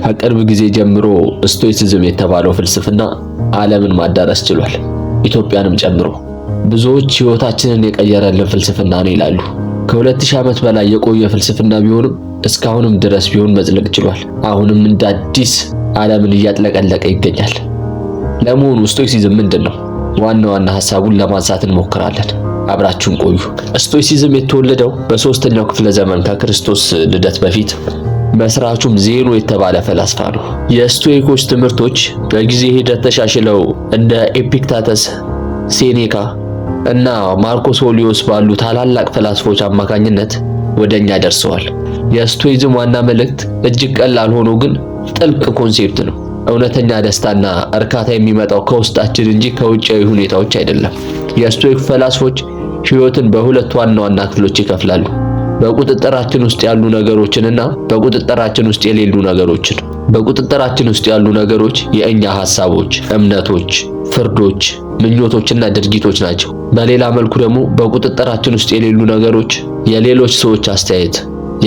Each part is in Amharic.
ከቅርብ ጊዜ ጀምሮ ስቶይሲዝም የተባለው ፍልስፍና ዓለምን ማዳረስ ችሏል፣ ኢትዮጵያንም ጨምሮ። ብዙዎች ሕይወታችንን የቀየረልን ፍልስፍና ነው ይላሉ። ከ2000 ዓመት በላይ የቆየ ፍልስፍና ቢሆንም እስካሁንም ድረስ ቢሆን መዝለቅ ችሏል። አሁንም እንደ አዲስ ዓለምን እያጥለቀለቀ ይገኛል። ለመሆኑ ስቶይሲዝም ምንድን ነው? ዋና ዋና ሐሳቡን ለማንሳት እንሞክራለን። አብራችሁን ቆዩ። ስቶይሲዝም የተወለደው በሶስተኛው ክፍለ ዘመን ከክርስቶስ ልደት በፊት፣ መስራቹም ዜኖ የተባለ ፈላስፋ ነው። የስቶይኮች ትምህርቶች በጊዜ ሂደት ተሻሽለው እንደ ኤፒክታተስ፣ ሴኔካ እና ማርኮስ ኦሊዮስ ባሉ ታላላቅ ፈላስፎች አማካኝነት ወደኛ ደርሰዋል። የስቶይዝም ዋና መልእክት እጅግ ቀላል ሆኖ ግን ጥልቅ concept ነው። እውነተኛ ደስታና እርካታ የሚመጣው ከውስጣችን እንጂ ከውጫዊ ሁኔታዎች አይደለም። የስቶይክ ፈላስፎች ሕይወትን በሁለት ዋና ዋና ክፍሎች ይከፍላሉ። በቁጥጥራችን ውስጥ ያሉ ነገሮችንና በቁጥጥራችን ውስጥ የሌሉ ነገሮችን። በቁጥጥራችን ውስጥ ያሉ ነገሮች የእኛ ሐሳቦች፣ እምነቶች፣ ፍርዶች፣ ምኞቶችና ድርጊቶች ናቸው። በሌላ መልኩ ደግሞ በቁጥጥራችን ውስጥ የሌሉ ነገሮች የሌሎች ሰዎች አስተያየት፣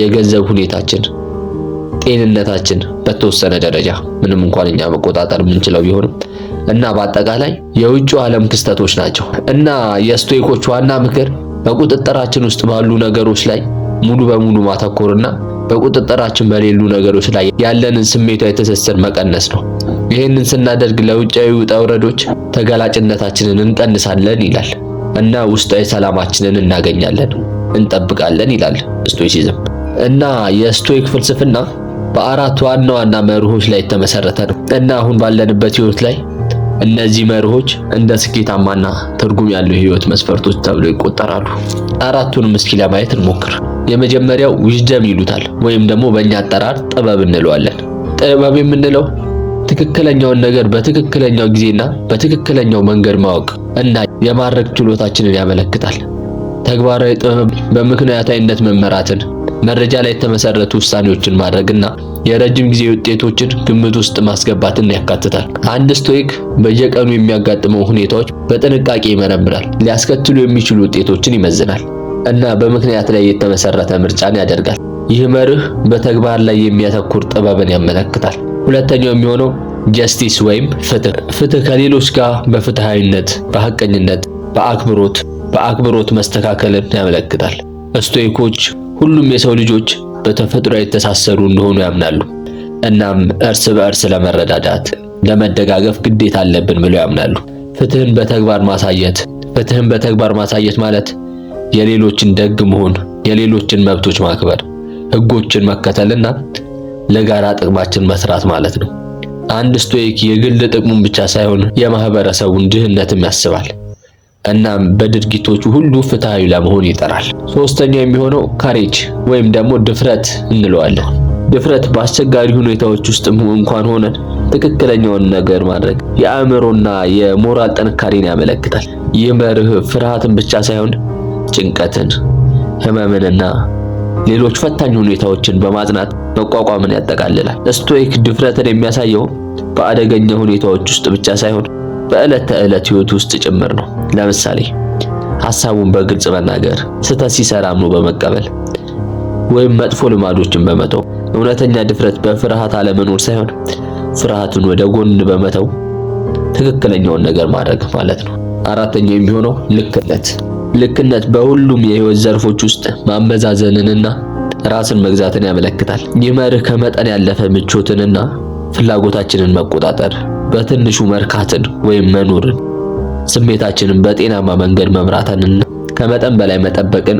የገንዘብ ሁኔታችን፣ ጤንነታችን በተወሰነ ደረጃ ምንም እንኳን እኛ መቆጣጠር የምንችለው ቢሆንም እና በአጠቃላይ የውጭው ዓለም ክስተቶች ናቸው። እና የስቶይኮች ዋና ምክር በቁጥጥራችን ውስጥ ባሉ ነገሮች ላይ ሙሉ በሙሉ ማተኮርና በቁጥጥራችን በሌሉ ነገሮች ላይ ያለንን ስሜታዊ ትስስር መቀነስ ነው። ይህንን ስናደርግ ለውጫዊ ውጣ ውረዶች ተጋላጭነታችንን እንቀንሳለን ይላል እና ውስጣዊ ሰላማችንን እናገኛለን፣ እንጠብቃለን ይላል ስቶይሲዝም። እና የስቶይክ ፍልስፍና በአራት ዋና ዋና መርሆች ላይ የተመሰረተ ነው እና አሁን ባለንበት ህይወት ላይ እነዚህ መርሆች እንደ ስኬታማና ትርጉም ያለው የህይወት መስፈርቶች ተብለው ይቆጠራሉ። አራቱንም እስኪ ለማየት እንሞክር። የመጀመሪያው wisdom ይሉታል ወይም ደግሞ በእኛ አጠራር ጥበብ እንለዋለን። ጥበብ የምንለው ትክክለኛውን ነገር በትክክለኛው ጊዜና በትክክለኛው መንገድ ማወቅ እና የማድረግ ችሎታችንን ያመለክታል። ተግባራዊ ጥበብ በምክንያታዊነት መመራትን፣ መረጃ ላይ የተመሰረቱ ውሳኔዎችን ማድረግና የረጅም ጊዜ ውጤቶችን ግምት ውስጥ ማስገባትን ያካትታል። አንድ ስቶይክ በየቀኑ የሚያጋጥመው ሁኔታዎች በጥንቃቄ ይመረምራል፣ ሊያስከትሉ የሚችሉ ውጤቶችን ይመዝናል እና በምክንያት ላይ የተመሰረተ ምርጫን ያደርጋል። ይህ መርህ በተግባር ላይ የሚያተኩር ጥበብን ያመለክታል። ሁለተኛው የሚሆነው justice ወይም ፍትህ። ፍትህ ከሌሎች ጋር በፍትሃዊነት፣ በሐቀኝነት፣ በአክብሮት መስተካከልን ያመለክታል። ስቶይኮች ሁሉም የሰው ልጆች በተፈጥሮ የተሳሰሩ እንደሆኑ ያምናሉ። እናም እርስ በእርስ ለመረዳዳት፣ ለመደጋገፍ ግዴታ አለብን ብለው ያምናሉ። ፍትህን በተግባር ማሳየት ማለት የሌሎችን ደግ መሆን፣ የሌሎችን መብቶች ማክበር፣ ህጎችን መከተልና ለጋራ ጥቅማችን መስራት ማለት ነው። አንድ ስቶይክ የግል ጥቅሙን ብቻ ሳይሆን የማህበረሰቡን ደህንነትም ያስባል። እናም በድርጊቶቹ ሁሉ ፍትሃዊ ለመሆን ይጥራል። ሶስተኛው የሚሆነው courage ወይም ደግሞ ድፍረት እንለዋለን። ድፍረት በአስቸጋሪ ሁኔታዎች ውስጥም እንኳን ሆነን ትክክለኛውን ነገር ማድረግ የአእምሮና የሞራል ጥንካሬን ያመለክታል። ይህ መርህ ፍርሃትን ብቻ ሳይሆን ጭንቀትን፣ ህመምንና ሌሎች ፈታኝ ሁኔታዎችን በማጽናት መቋቋምን ያጠቃልላል። ስቶይክ ድፍረትን የሚያሳየው በአደገኛ ሁኔታዎች ውስጥ ብቻ ሳይሆን በዕለት ተዕለት ህይወት ውስጥ ጭምር ነው። ለምሳሌ ሐሳቡን በግልጽ መናገር፣ ስህተት ሲሰራ አምኖ በመቀበል ወይም መጥፎ ልማዶችን በመተው። እውነተኛ ድፍረት በፍርሃት አለመኖር ሳይሆን ፍርሃትን ወደ ጎን በመተው ትክክለኛውን ነገር ማድረግ ማለት ነው። አራተኛው የሚሆነው ልክነት። ልክነት በሁሉም የህይወት ዘርፎች ውስጥ ማመዛዘንንና ራስን መግዛትን ያመለክታል። ይህ መርህ ከመጠን ያለፈ ምቾትንና ፍላጎታችንን መቆጣጠር፣ በትንሹ መርካትን ወይም መኖርን፣ ስሜታችንን በጤናማ መንገድ መምራትንና ከመጠን በላይ መጠበቅን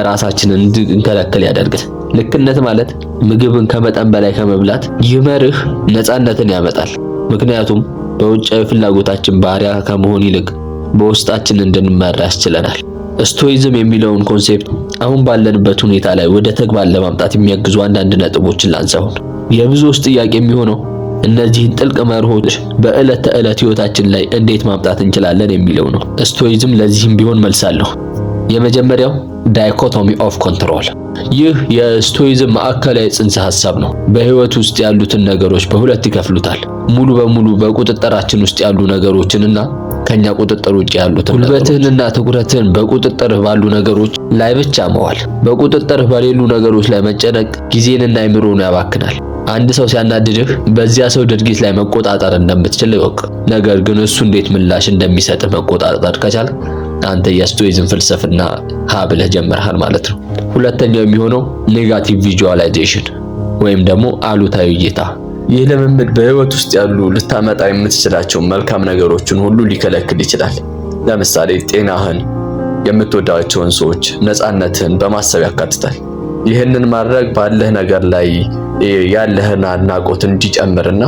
ራሳችንን እንድንከለክል ያደርጋል። ልክነት ማለት ምግብን ከመጠን በላይ ከመብላት። ይህ መርህ ነፃነትን ያመጣል። ምክንያቱም በውጫዊ ፍላጎታችን ባሪያ ከመሆን ይልቅ በውስጣችን እንድንመራ ያስችለናል። ስቶይዝም የሚለውን concept አሁን ባለንበት ሁኔታ ላይ ወደ ተግባር ለማምጣት የሚያግዙ አንዳንድ ነጥቦችን ላንሳውን። የብዙዎች ጥያቄ የሚሆነው እነዚህን ጥልቅ መርሆች በዕለት ተዕለት ህይወታችን ላይ እንዴት ማምጣት እንችላለን የሚለው ነው። ስቶይዝም ለዚህም ቢሆን መልስ አለው። የመጀመሪያው dichotomy of control። ይህ የስቶይዝም ማዕከላዊ ጽንሰ ሐሳብ ነው። በህይወት ውስጥ ያሉትን ነገሮች በሁለት ይከፍሉታል። ሙሉ በሙሉ በቁጥጥራችን ውስጥ ያሉ ነገሮችንና ከኛ ቁጥጥር ውጭ ያሉትን። ጉልበትህንና ትኩረትህን በቁጥጥርህ ባሉ ነገሮች ላይ ብቻ መዋል። በቁጥጥርህ በሌሉ ነገሮች ላይ መጨነቅ ጊዜንና አይምሮን ያባክናል። አንድ ሰው ሲያናድድህ በዚያ ሰው ድርጊት ላይ መቆጣጠር እንደምትችል እወቅ። ነገር ግን እሱ እንዴት ምላሽ እንደሚሰጥህ መቆጣጠር ከቻልክ አንተ የ Stoicism ፍልስፍና ሀ ብለህ ጀምረሃል ማለት ነው። ሁለተኛው የሚሆነው negative visualization ወይም ደግሞ አሉታዊ እይታ። ይህ ልምምድ በህይወት ውስጥ ያሉ ልታመጣ የምትችላቸው መልካም ነገሮችን ሁሉ ሊከለክል ይችላል። ለምሳሌ ጤናህን፣ የምትወዳቸውን ሰዎች፣ ነፃነትህን በማሰብ ያካትታል። ይህንን ማድረግ ባለህ ነገር ላይ ያለህን አድናቆት እንዲጨምርና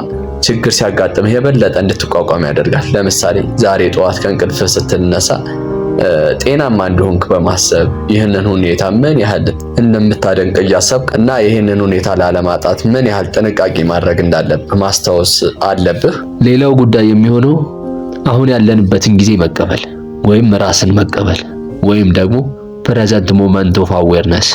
ችግር ሲያጋጥምህ የበለጠ እንድትቋቋም ያደርጋል። ለምሳሌ ዛሬ ጠዋት ከእንቅልፍ ስትነሳ ጤናማ እንደሆንክ በማሰብ፣ ይህንን ሁኔታ ምን ያህል እንደምታደንቅ እያሰብክ እና ይህንን ሁኔታ ላለማጣት ምን ያህል ጥንቃቄ ማድረግ እንዳለብህ ማስታወስ አለብህ። ሌላው ጉዳይ የሚሆነው አሁን ያለንበትን ጊዜ መቀበል ወይም ራስን መቀበል ወይም ደግሞ present moment of awareness።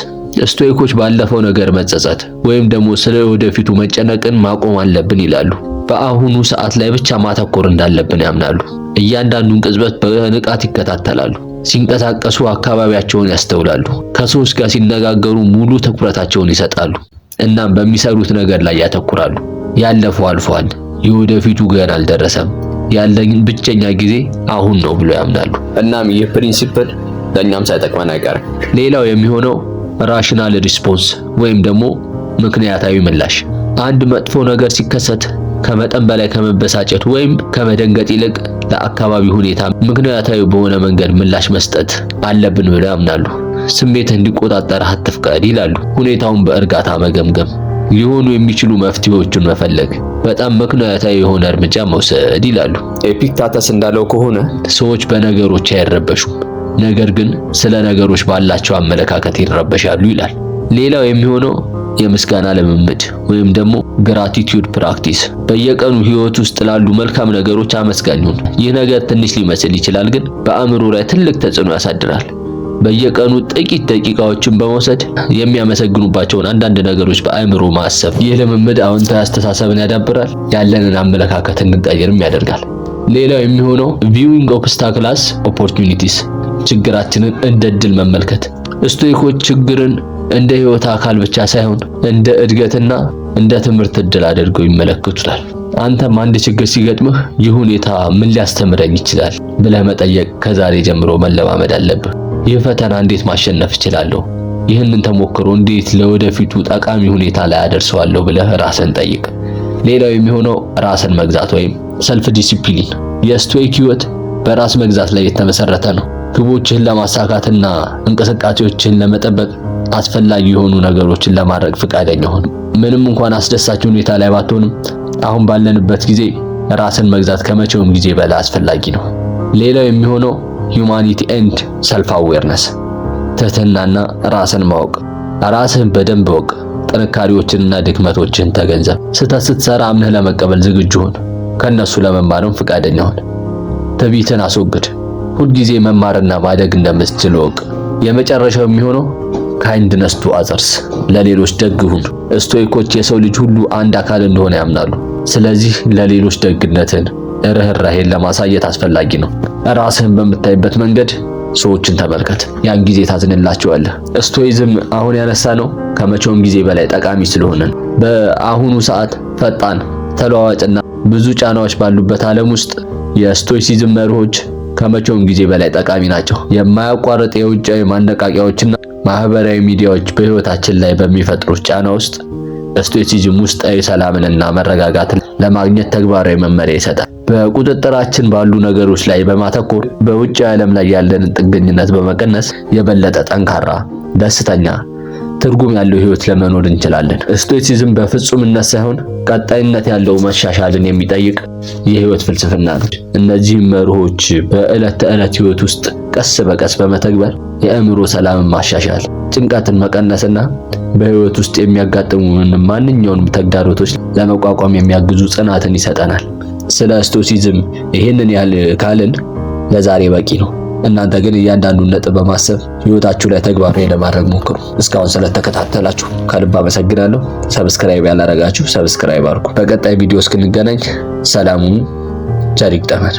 ስቶይኮች ባለፈው ነገር መጸጸት ወይም ደግሞ ስለ ወደፊቱ መጨነቅን ማቆም አለብን ይላሉ። በአሁኑ ሰዓት ላይ ብቻ ማተኮር እንዳለብን ያምናሉ። እያንዳንዱን ቅጽበት በንቃት ይከታተላሉ። ሲንቀሳቀሱ አካባቢያቸውን ያስተውላሉ። ከሰዎች ጋር ሲነጋገሩ ሙሉ ትኩረታቸውን ይሰጣሉ። እናም በሚሰሩት ነገር ላይ ያተኩራሉ። ያለፈው አልፏል፣ የወደፊቱ ገና አልደረሰም፣ ያለኝ ብቸኛ ጊዜ አሁን ነው ብሎ ያምናሉ። እናም ይህ principle ለእኛም ሳይጠቅመን አይቀርም። ሌላው የሚሆነው rational response ወይም ደግሞ ምክንያታዊ ምላሽ። አንድ መጥፎ ነገር ሲከሰት ከመጠን በላይ ከመበሳጨት ወይም ከመደንገጥ ይልቅ ለአካባቢ ሁኔታ ምክንያታዊ በሆነ መንገድ ምላሽ መስጠት አለብን ብለው ያምናሉ። ስሜትህ እንዲቆጣጠርህ አትፍቀድ ይላሉ። ሁኔታውን በእርጋታ መገምገም፣ ሊሆኑ የሚችሉ መፍትሄዎችን መፈለግ፣ በጣም ምክንያታዊ የሆነ እርምጃ መውሰድ ይላሉ። ኤፒክታተስ እንዳለው ከሆነ ሰዎች በነገሮች አይረበሹም፣ ነገር ግን ስለ ነገሮች ባላቸው አመለካከት ይረበሻሉ ይላል። ሌላው የሚሆነው የምስጋና ልምምድ ወይም ደግሞ gratitude practice። በየቀኑ ህይወት ውስጥ ላሉ መልካም ነገሮች አመስጋኝ ሁን። ይህ ነገር ትንሽ ሊመስል ይችላል፣ ግን በአእምሮ ላይ ትልቅ ተጽዕኖ ያሳድራል። በየቀኑ ጥቂት ደቂቃዎችን በመውሰድ የሚያመሰግኑባቸውን አንዳንድ ነገሮች በአእምሮ ማሰብ። ይህ ልምምድ አዎንታዊ አስተሳሰብን ያዳብራል፣ ያለንን አመለካከት እንድንቀይርም ያደርጋል። ሌላው የሚሆነው viewing obstacles as opportunities፣ ችግራችንን እንደ እድል መመልከት። ስቶይኮች ችግርን እንደ ህይወት አካል ብቻ ሳይሆን እንደ እድገትና እንደ ትምህርት እድል አድርገው ይመለከቱታል። አንተም አንድ ችግር ሲገጥምህ ይህ ሁኔታ ምን ሊያስተምረኝ ይችላል ብለህ መጠየቅ ከዛሬ ጀምሮ መለማመድ አለብህ። ይህ ፈተና እንዴት ማሸነፍ እችላለሁ? ይህንን ተሞክሮ እንዴት ለወደፊቱ ጠቃሚ ሁኔታ ላይ አደርሰዋለሁ ብለህ ራስህን ጠይቅ። ሌላው የሚሆነው ራስን መግዛት ወይም self discipline። የ Stoic ህይወት በራስ መግዛት ላይ የተመሰረተ ነው። ግቦችህን ለማሳካትና እንቅስቃሴዎችህን ለመጠበቅ አስፈላጊ የሆኑ ነገሮችን ለማድረግ ፍቃደኛ ሁን። ምንም እንኳን አስደሳች ሁኔታ ላይ ባትሆንም፣ አሁን ባለንበት ጊዜ ራስን መግዛት ከመቼውም ጊዜ በላይ አስፈላጊ ነው። ሌላው የሚሆነው humility and self awareness፣ ትህትናና ራስን ማወቅ። ራስህን በደንብ እወቅ። ጥንካሬዎችህንና ድክመቶችህን ተገንዘብ። ስህተት ስትሰራ አምነህ ለመቀበል ዝግጁ ሁን። ከነሱ ለመማርም ፍቃደኛ ሁን። ትዕቢትን አስወግድ። ሁልጊዜ መማርና ማደግ እንደምትችል እወቅ። የመጨረሻው የሚሆነው kindness to others፣ ለሌሎች ደግ ሁን። ስቶይኮች የሰው ልጅ ሁሉ አንድ አካል እንደሆነ ያምናሉ። ስለዚህ ለሌሎች ደግነትን፣ ርህራሄን ለማሳየት አስፈላጊ ነው። ራስህን በምታይበት መንገድ ሰዎችን ተመልከት። ያን ጊዜ ታዝንላቸዋለህ። Stoicism አሁን ያነሳነው ከመቼውም ጊዜ በላይ ጠቃሚ ስለሆነ፣ በአሁኑ ሰዓት ፈጣን፣ ተለዋዋጭና ብዙ ጫናዎች ባሉበት ዓለም ውስጥ የ Stoicism መርሆች ከመቼውም ጊዜ በላይ ጠቃሚ ናቸው። የማያቋርጥ የውጫዊ ማነቃቂያዎችና ማህበራዊ ሚዲያዎች በህይወታችን ላይ በሚፈጥሩት ጫና ውስጥ Stoicism ውስጣዊ ሰላምንና መረጋጋትን ለማግኘት ተግባራዊ መመሪያ ይሰጣል። በቁጥጥራችን ባሉ ነገሮች ላይ በማተኮር በውጭ ዓለም ላይ ያለንን ጥገኝነት በመቀነስ የበለጠ ጠንካራ፣ ደስተኛ፣ ትርጉም ያለው ህይወት ለመኖር እንችላለን። Stoicism በፍጹምነት ሳይሆን ቀጣይነት ያለው መሻሻልን የሚጠይቅ የህይወት ፍልስፍና ነው። እነዚህም መርሆች በዕለት ተዕለት ህይወት ውስጥ ቀስ በቀስ በመተግበር የአእምሮ ሰላምን ማሻሻል፣ ጭንቀትን መቀነስና በህይወት ውስጥ የሚያጋጥሙን ማንኛውንም ተግዳሮቶች ለመቋቋም የሚያግዙ ጽናትን ይሰጠናል። ስለ Stoicism ይህንን ያህል ካልን ለዛሬ በቂ ነው። እናንተ ግን እያንዳንዱን ነጥብ በማሰብ ህይወታችሁ ላይ ተግባራዊ ለማድረግ ሞክሩ። እስካሁን ስለተከታተላችሁ ከልብ አመሰግናለሁ። Subscribe ያላረጋችሁ subscribe አድርጉ። በቀጣይ ቪዲዮ እስክንገናኝ ሰላሙን ቸር ይግጠመን።